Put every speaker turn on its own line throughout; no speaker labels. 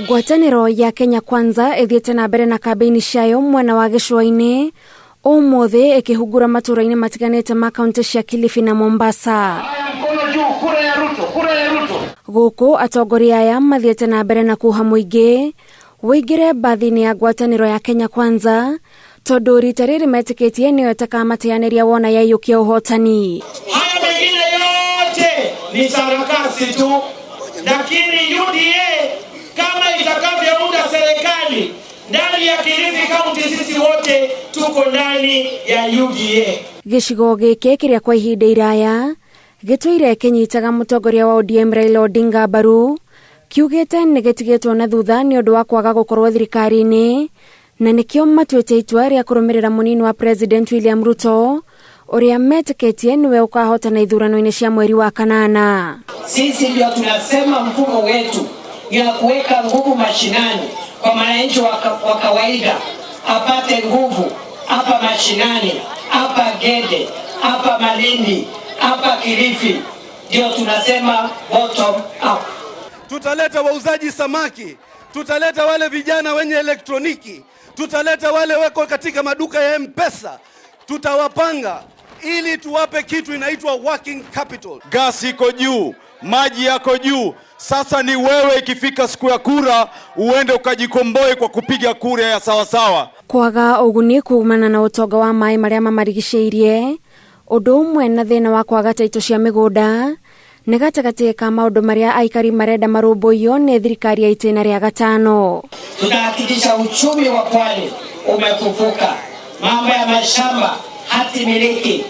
Ngwatanĩro ya Kenya Kwanza ĩthiĩte na mbere na kambĩini ciayo mwena wa gĩcũa-inĩ, ũmũthĩ ĩkĩhungura matũũra-inĩ matiganĩte ma kaunti cia Kilifi na Mombasa.
Haya, mkono juu, kura ya Ruto, kura ya Ruto.
Gũkũ atongoria aya mathiĩte na mbere na kuha mũingĩ wĩingĩre mbathi-inĩ ya ngwatanĩro ya Kenya Kwanza, tondũ rita rĩrĩ metĩkĩtie nĩyo ĩtakamateanĩria wona yaiyũkia ũhotani.
Haya mengine yote ni sarakasi tu, lakini UDA kama itakavyounda serikali ndani ya Kilifi County, sisi wote tuko ndani ya UDA.
Gĩcigo gĩkĩ kĩrĩa kwa ihinda iraya gĩtũire kĩnyitaga mũtongoria wa ODM Raila Odinga mbaru kiugĩte nĩ gĩtigĩtwo na thutha nĩ ũndũ wa kwaga gũkorwo thirikari-inĩ, na nĩkĩo matuĩte itua rĩa kũrũmĩrĩra mũnini wa President William Ruto, ũrĩa metĩkĩtie nĩwe ũkahotana ithurano-inĩ cia mweri wa kanana.
Sisi ndio tunasema mfumo wetu ya kuweka nguvu mashinani kwa mwananchi wa kawaida apate nguvu hapa mashinani, hapa Gede, hapa Malindi, hapa Kilifi, ndio tunasema bottom up.
Tutaleta wauzaji samaki, tutaleta wale vijana wenye elektroniki, tutaleta wale weko katika maduka ya M-Pesa, tutawapanga ili tuwape kitu inaitwa working capital.
Gasi iko juu, maji yako juu. Sasa ni wewe, ikifika siku ya kura uende ukajikomboe kwa kupiga kura ya sawasawa.
Kwaga ũguni kumana na ũtonga wa maĩ marĩa mamarigicĩirie, ũndũ ũmwe na thĩna wa kwaga taitũ cia mĩgũnda, nĩ gatagatĩ ka maũndũ marĩa aikari marenda marũmbũiyo nĩ thirikari ya itĩna rĩa gatano.
Tutahakikisha uchumi wa pwani umefufuka, mambo ya mashamba, hati miliki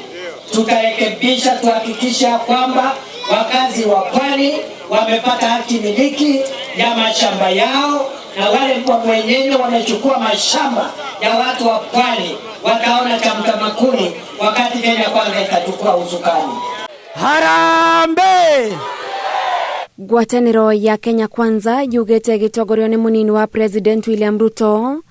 tutarekebisha, tuhakikisha kwamba wakazi wa pwani wamepata hati miliki ya mashamba yao, na wale wenyewe wamechukua mashamba ya watu wa pwani wataona cha mtema kuni wakati Kenya Kwanza itachukua usukani.
Harambee!
Ngwatanĩro ya Kenya Kwanza yugĩte gĩtongorio nĩ mũnini wa President William Ruto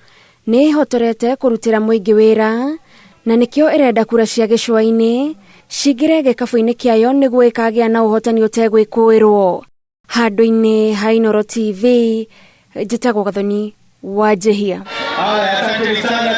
nĩ ĩhotorete kũrutĩra mũingĩ wĩra, na nĩkĩo ĩrenda kura cia gĩcũa-inĩ cingĩre gĩkabũ-inĩ kĩayo nĩguo ĩkagĩa na ũhotani ũtegwĩkũĩrwo. Handũ-inĩ ha Inooro TV, njĩtagwo Gathoni wa Njĩhia.
Haya, asanteni sana.